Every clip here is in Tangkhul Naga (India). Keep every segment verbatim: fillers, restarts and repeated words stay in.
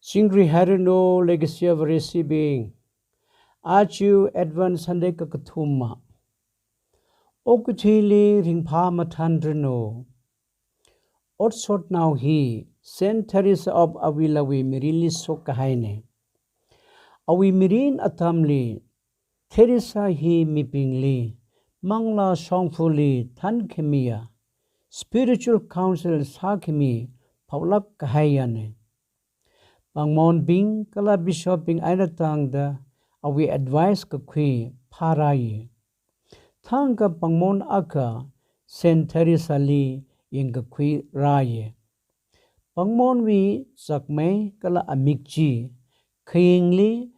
Chingri hairanu legacy of receiving. Aja Advent Sunday kakathuma. Okathuili ringphā mathānranu. Otshotnao hi Saint Teresa of Avila wui mirinli shokkahaina. Awui mirin atamli Teresa hi mibingli manglā shongfali thankhamiya, spiritual counsel sākhami phaolāk kahaiyana. Pāngmonbing kala bishopbing eina tangda awui advice kakhui phārāya. Thangkha pāngmon akha Saint Teresa li yangkakhui rāya. Pāngmonwui chakmei kala amik chi khayingli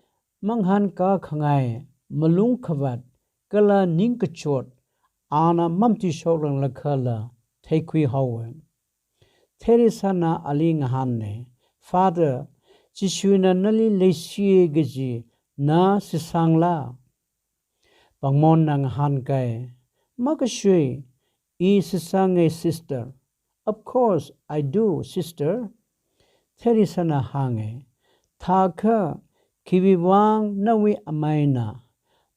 mangahānkā khangai malung khavāt kala ningkachot ana mamti shokranglakhala theikhui haowa. Teresa na ali ngahāna, "Father, Jishuna nali leishiya kaji na shitsangla?" Pāngmonna ngahānkai, "Makashui, i shitsange, sister." "Of course I do, sister." Teresa na hānga, "Thākha khiwuivang nawui ameina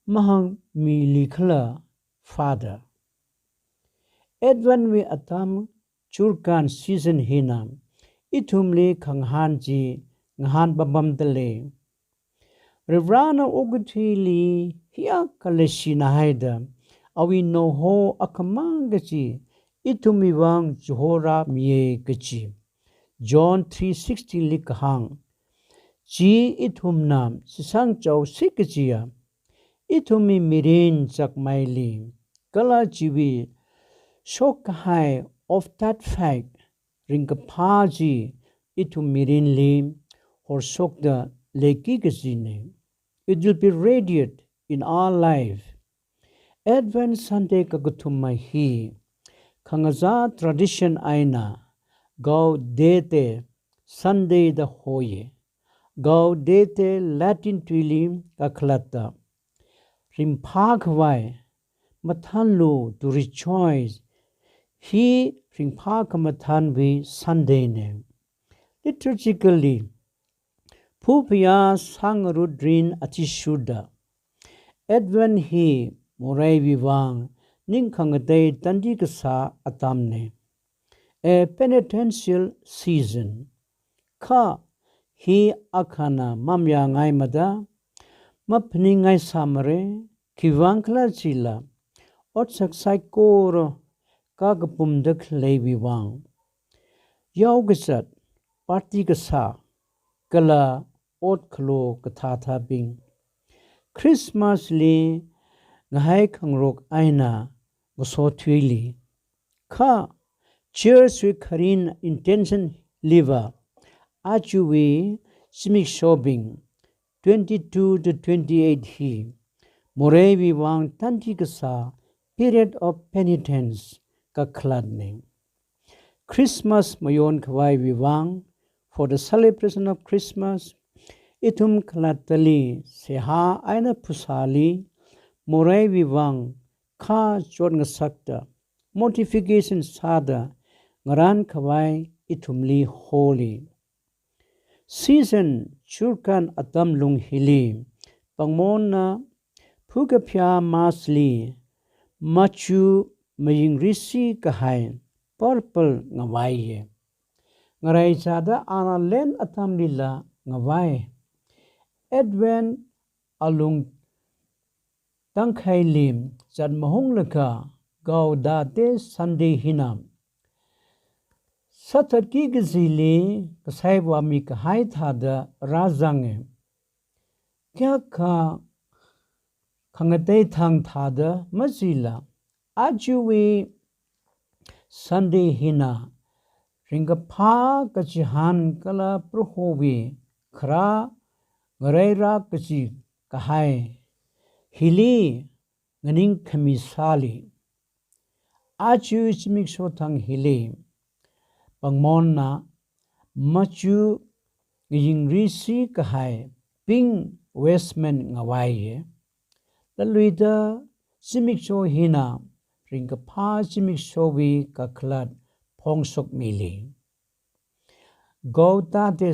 mahāngmilikhala, Father?" Advent wui atam churkhan season hina ithumli khangahān chi ngahānpam pamdalei. Varivarana okathuili hiyākha leishinahaida awui Naoho akhamang kachi ithumwui vang chihorāmiya kachi. John three sixteen li kahāng chi ithumna shitsangchaosi kajiya ithumwui mirin chakmeili kala chiwui shokkahai of that fact ringkaphā chi ithum mirinli horshokda leiki kajina. It will be radiate in our life. Advent Sunday kakathuma hi khangachā tradition eina Gaudete Sunday da hoya. Gaudete Latin tuili kakhalatta ringphākhavai, mathānlu, to rejoice. Hi ringphā khamathānwui Sunday na. Liturgically, phuphayā sāngarut rin athishurda Advent hi moreiwui vang ning khangatei tandi kasā atamna, a penitential season. Kha hi akhana mamayāngaimada maphaningngaisāmara, khiwuivang khala chila otsak saikora kakapumda khaleiwui vang. Yaokazat, party kasā, kala ot khalo kathāthābing Christmas li ngahai khangarok eina ngaso thuili. Kha Church wui kharin intention liva ajawui zimikshobing twenty-two to twenty-eight hi moreiwui vang tandi kasā period of penitence kakhalatna. Christmas mayonkhavaiwui vang, for the celebration of Christmas, ithum khalattali seihā eina phasāli moreiwui vang kha chotngasakta, mortification sāda ngarānkhavai ithumli holi. Season churkhan atam lung hili, pāngmonna phukaphayā Mass li machu mayingrisi kahai purple ngavaiya. Ngareichāda ana len atamlila ngavai. Advent alung tangkhaili zatmahunglaga Gaudete Sunday hina sāthatki kajili kasai vāmi kahai thāda rāzanga. Kayākha khangatei thang thāda machila, ajawui Sunday hina ringkaphā kachihān kala Prohowui kharā ngareira kaji kahai hili nganingkhami sāli. Aja zimiksho thang hili pāngmonna machu ngayingrisi kahai pink vestment ngavaiya. Laluida zimiksho hina ringkaphā zimikshowui kakhalat phongshokmili. Gaudete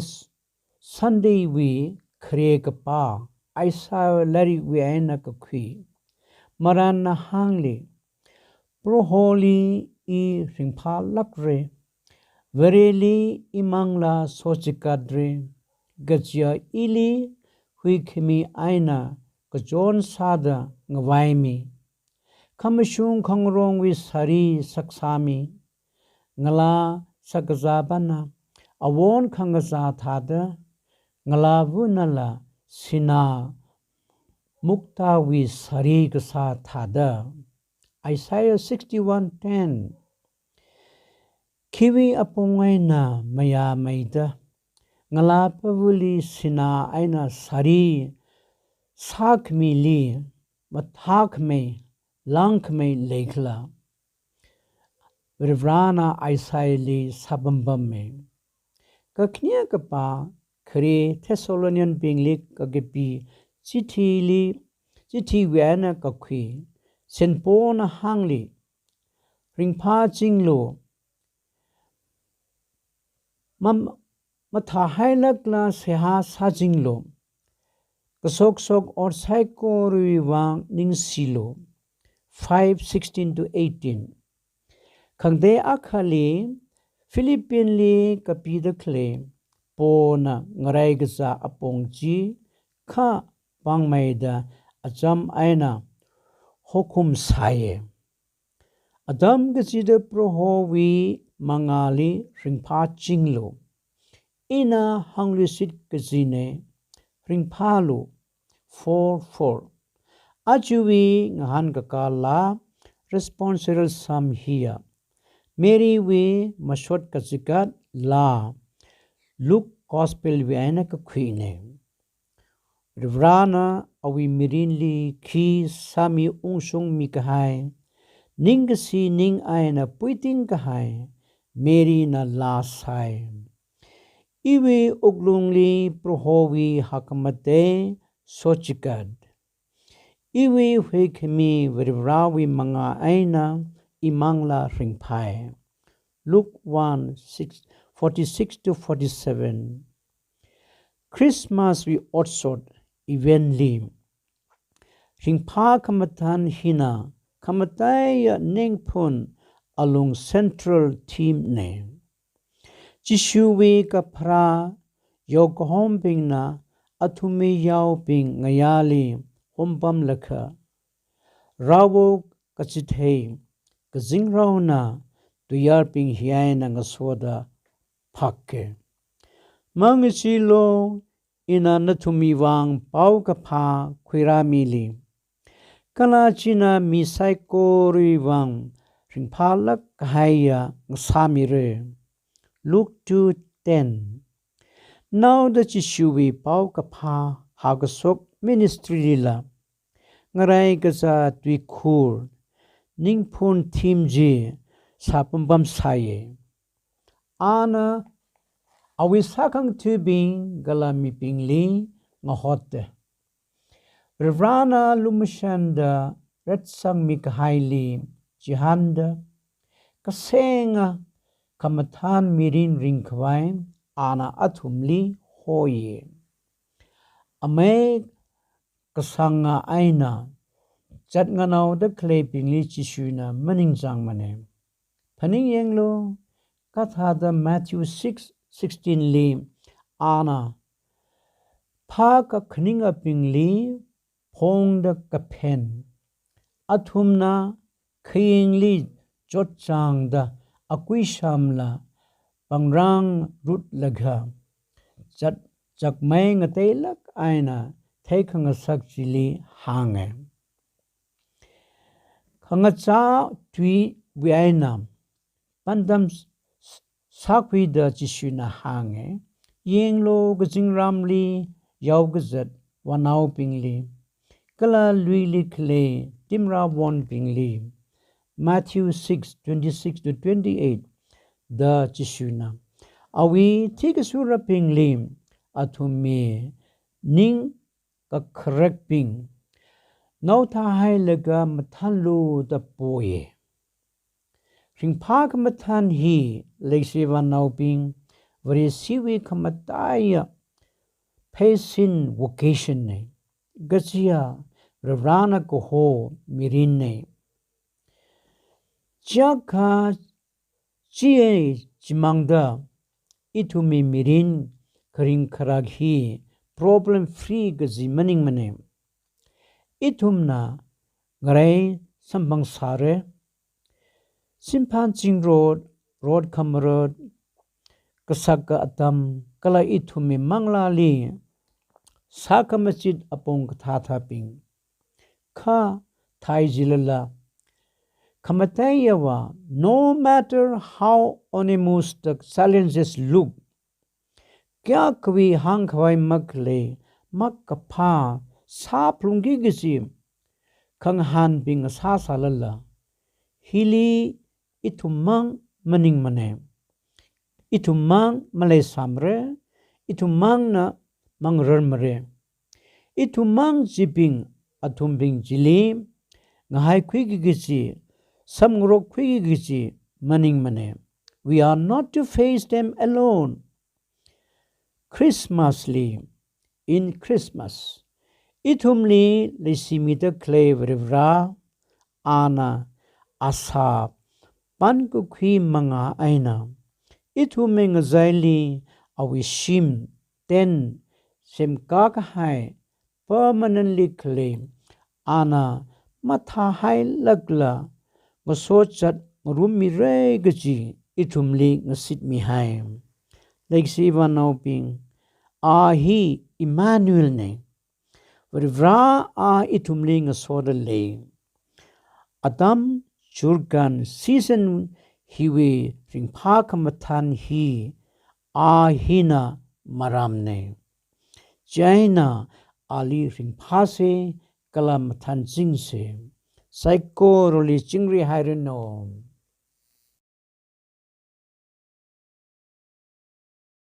Sunday wui khare kapā, Isaiah lairikwui eina kakhui. Marānna hāngli, Proholi I ringphālākra, Vareli I manglā sochikatra, kaja ili huikhami eina kachon sāda ngavaimi. Khamashung khangarongwui sari saksāmi. Ngalā sakkazāpana awon khangazā thāda, ngalāvānala sinā muktawui sari kasā thāda. Isaiah sixty-one ten. Khiwui apong eina mayāmeida, ngalāpavali sinā eina sari sākhamili mathākhamei, lāngkhamei leikhala? Varivarāna Isaiahli sāpampammi. Kakhane kapā khare Thessalonianbingli kakapi chithili, chithiwui eina kakhui. Saint Paulna hāngli, ringphāchinglu, mam-, mathāhailākla seihā sāchinglu. Kasoksok ot saikorawui vang ningshilu. Five sixteen to eighteen. Khangatei akhali Philippinli kapida khalei Paulna ngarai kazā apong chi kha pāngmeida acham eina hokhum sāya. Atam kachida Prohowui mangāli ringphāchinglu. Ina hāngluishit kajina, ringphālu. Four four. Ajawui ngahānkakā laa, responsorial psalm hiya Marywui mashot kachigat laa, Luke Gospel wui eina kakhuina. Varivarāna awui mirinli khi sāmi ungshungmi kahai, ningkashi ning eina puiting kahai Maryna laa sai. Iwui wuklungli Prohowui hakkhamatei sochigat, iwui huikhami Varivarāwui mangā eina imanglā ringphai. Luke one six, forty-six to forty-seven. Christmas wui otshot event li ringphā khamathān hina khamataiya ningphun alung central theme na. Jishuwui kapharā yaokahombingna athumwui yaobing ngayāli hompamlakha, rawo kachithei kazingraona tuiyārbing hi eina ngasoda phāka. Mangacheelu, ina nathumwui vang paokaphā khuirāmili. Kala china mi saikorawui vang ringphālāk kahaiya ngasāmira. Luke two ten. Naoda Jishuwui paokaphā haokashok ministry lila ngarai kazā tuikhur ningphun theme chi sāpampam sāya. Ana awui sākhangathabing kala mibingli ngahotta. Varivarāna lumashanda ratsangmi kahaili chihānda, kasenga khamathān mirin ringkhavai ana athumli hoya. Amei kasanga eina zatnganaoda khaleibingli Jishuna maningchāngmana. Phaningyanglu, kathāda Matthew six sixteen li ana phākakhaningabingli phongda kaphen, athumna khayingli chotchāngda akuishamla pangrang rutlaga, zat chakmei ngateilāk eina theikhangasak chili hānga. Khangachā tuiwui eina pandam s-, s-, sākhuida Jishuna hānga, yanglu, kazingramli yaokazat vānaobingli, kala luili khalei timrawonbingli. Matthew six twenty-six to twenty-eight da Jishuna awui thikasurabingli athumwui ning kakharakbing naothāhailaga mathānlu da poya. Ringphā khamathān hi leishivānaobing, Vareshiwui khamataiya Heisin vocation ne. Kajiya Varivarana kaho mirin ne. Chiakha chi chimangda ithumwui mirin kharing kharak hi problem free kaji maningmane. Ithumna ngarei samphang sāre. Simphan zingrot, rot khamarot, kasaka atam, kala ithumwui manglāli sākhamachit apong kathāthābing. Kha thai jilala, khamataiya va, no matter how onerous the challenges look, kayākhawui hāngkhavai makhalei, makaphā sāphalungki kaji khangahānbing sāsālala, hili ithummang maningmane. Ithum mang maleisāmare, ithum mangna mangrarmare. Ithum mang chibing, athumbing chili ngahaikhuiki kaji, samngarokkhuiki kaji maningmane. We are not to face them alone. Christmas li, in Christmas, ithumli leishimida khalei Varivara, ana asā pankakhui manga eina ithumwui ngachaili awui shim, tent, semkā kahai, permanently khalei, ana mathāhailākla ngasochat ngarummirai kaji ithumli ngasitmihai. Leikashi vānaobing, a hi Emmanuel ne. Varivara a ithumli ngasoda lei. Atam, churkhan, season hiwui ringphā khamathān hi a hina maramne. Chieina ali ringphāse kala mathānchingse. Saikorali chingri hairanu.